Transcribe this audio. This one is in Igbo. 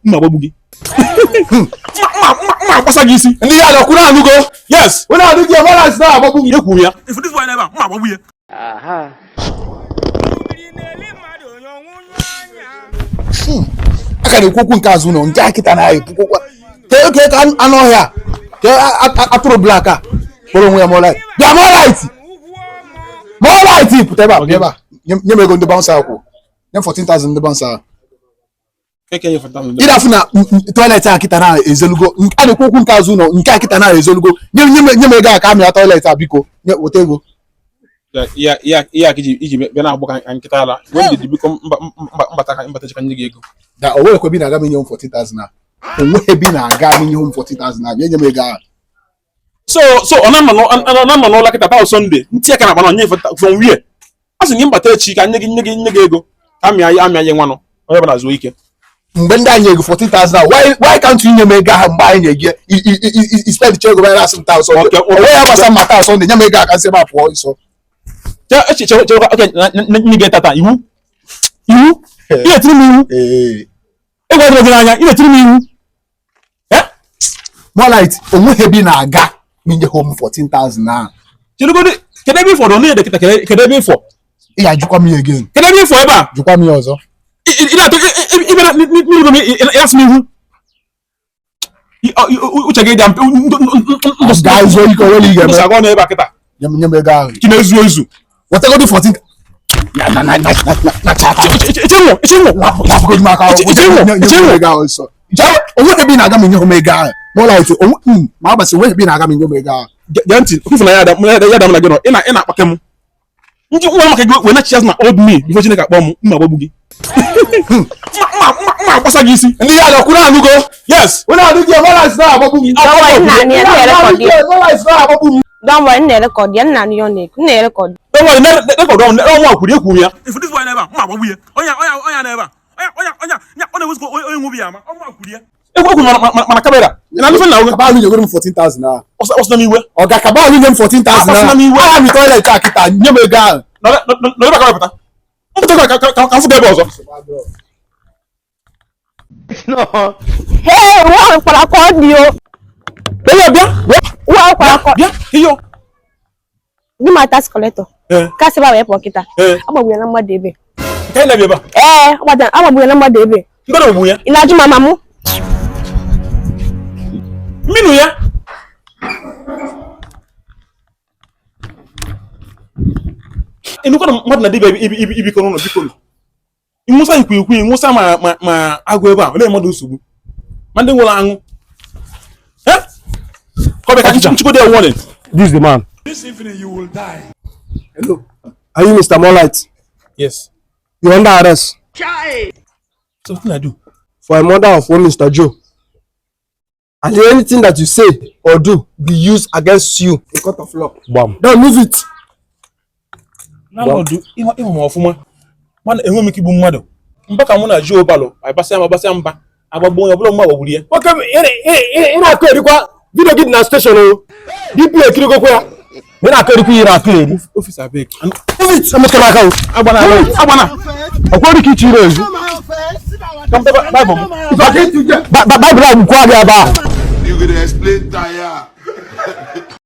Mma agbagbu gị. Mma agbasa gị isi. Ndị ya nọkwuru anụgo. Yes. Onye anụgo ya Morite na-agbagbu m. Ekwuru ya. If this boy n'ebe a, mma agbagbu ya. A ka na-ekwu okwu nke azụ ụlọ nke a kịta na-ekwukwakwa ke ka anụ ọhịa ke atụrụ black a kpọrọ onwe ya Morite. Bịa Morite, Morite, pụta ebe a, bịa ebe a, nye m ego ndị bouncer akwụ, nye m 14,000 ndị bouncer ahụ. Ị na-afụ na toilet a kịta na-ezelugo. A na-ekwu okwu nke azụ ụlọ nke a kịta na-ezelugo. Nye m ego a ka amịa toilet a, biko. Nye, weta ego. Ihe a ka iji bịa na-agbụ ka nkịta ala. Wee ndidi, biko, mbata ka mbata ka nye gị ego. Da o nwere ebe ị na-aga m inye m 14,000 a. O nweghị ebe ị na-aga m inye m 14,000 a. Bịa nye m ego ahụ. So ọ na-anọ n'ụlọ kịta taa Sunday, ntị aka na-akpa na onye from where? A sị gị mbata echi ka nye gị ego ka amịa ya, amịa ya nwanụ onye ọbụla zuo ike. Mgbe ndị anyị ego 14,000, why can't you nye m ego ahụ mgbe anyị na-eji spend ego bara asị m taa Sunday? O nweghị agbasa ma taa Sunday. Nye m ego aka nsị ebe a pụọ ịsọ. Che, nye gị tata iwu ị na-etiri m iwu. Ego adịrọ gị n'anya, ị na-etiri m iwu. Morite, o nweghị ebe ị na-aga ma inye ha m 14,000 ahụ. Cheregodi, kedu ebe ịfọdụ na kịta? Kedu ebe ịfọ? Ị ga-ajụkwa m ya again? Kedu ebe ịfọ ebe a? Jụkwa m ya ọzọ. Ị na-atụ ịbịa n'iru m, ịasị m iwu. Uche gị dị Gaa zuo ike, onwere ị ga-eme. ndụsagọ n'ebe a kịta. Nye m ego ahụ. Chi na-ezu ezu. Wetagodi 14 na na na na na na chata. Echenwụ, echenwụ. Lapụgodi m aka. Nye m ego ahụ ọsọ. Onweghị ebe ị na-aga m inye m ego ahụ, Morite. Ma agbasị, onweghị ebe ị na-aga m inye m ego ahụ. Gee ntị, ofufe na ya ada m na gị nọ, ị na-akpake m ndị nwa maka gị wee na chiaz na old me before Chineke akpọ m, mma agbagbu gị. Mma agbasa gị isi. Ndị ya nọkwuru anụgo. Yes. Onye anụgo ya Morite na-agbagbu m. Don't worry, nna anyị na-erekọdị ya. Morite na-agbagbu m. Don't worry, nna erekọdị ya, nna anụ ya ọ na-ekwu, nna erekọdị. Don't worry, record ọnwa kwuru, ekwuru ya. If this boy n'ebe a, mma agbagbu ya. Onye onye onye n'ebe a, onye onye onye ọ na-ewezụga onye nwubi ya ama ọnwa kwuru ya. Ekwu ekwu mana camera ị na-anụ na oge. Kabalụ nyegoro m 14,000 ahụ. Ọsọ m iwe. Ọga, kabalụ nye m 14,000. Akpasịna m iwe. Ahụ mi toilet a kịta, nye m ego ahụ. Nọ ebe a ka wepụta mpụta ka m fụ gị ebe ọzọ. Hey, nwa nkwara ka ọ dị o. Bịa, bịa. Nwa nkwara ka Bịa iyo. Di ma tax collector. Ka sị ba wee pụọ kịta. Agbagburu ya na mmadụ ebe. Nke anyị na-abịa ebe a. Ee, agbagburu ya na mmadụ ebe. Ndị na-egbu ya. Ị na-ajụ mama mụ? Mminu ya. Ịnụkwa na mmadụ na dibịa ibikọ n'ụlọ, biko nụ. Nwụsa ikwikwii, nwụsa ma agụ ebe a, olee mmadụ nsogbu ma ndị nwụrụ anwụ. Ka ọ bịa ka nchịkọta ya warning. This is the man. This evening you will die. Hello. Are you Mr. Morite? Yes. You're under arrest. Something I do. For a murder of one Mr. Joe. And anything that you say or do be used against you in court of law. Bam. Don't move it. Landlord, ịhụ m ọfụma, mana enwe m ike igbu mmadụ. Mba ka mụ na Joe balụ agbasịa m agbasịa mba agbagbo onye ọbụla mma gbagburu ya. Nwoke, ị na-akụ erikwa video gị dị na station o. DP ekirigokwa ya. Ị na-akụ erikwa ihe na-akụ eri. Officer, abeg. Move it. Emetụla aka o. Agbana, agbana. Ọkwa ori ka ichi ire ezu. Baịbụl m. Baịbụl a gbukwa gị ebe a. You go dey explain tire.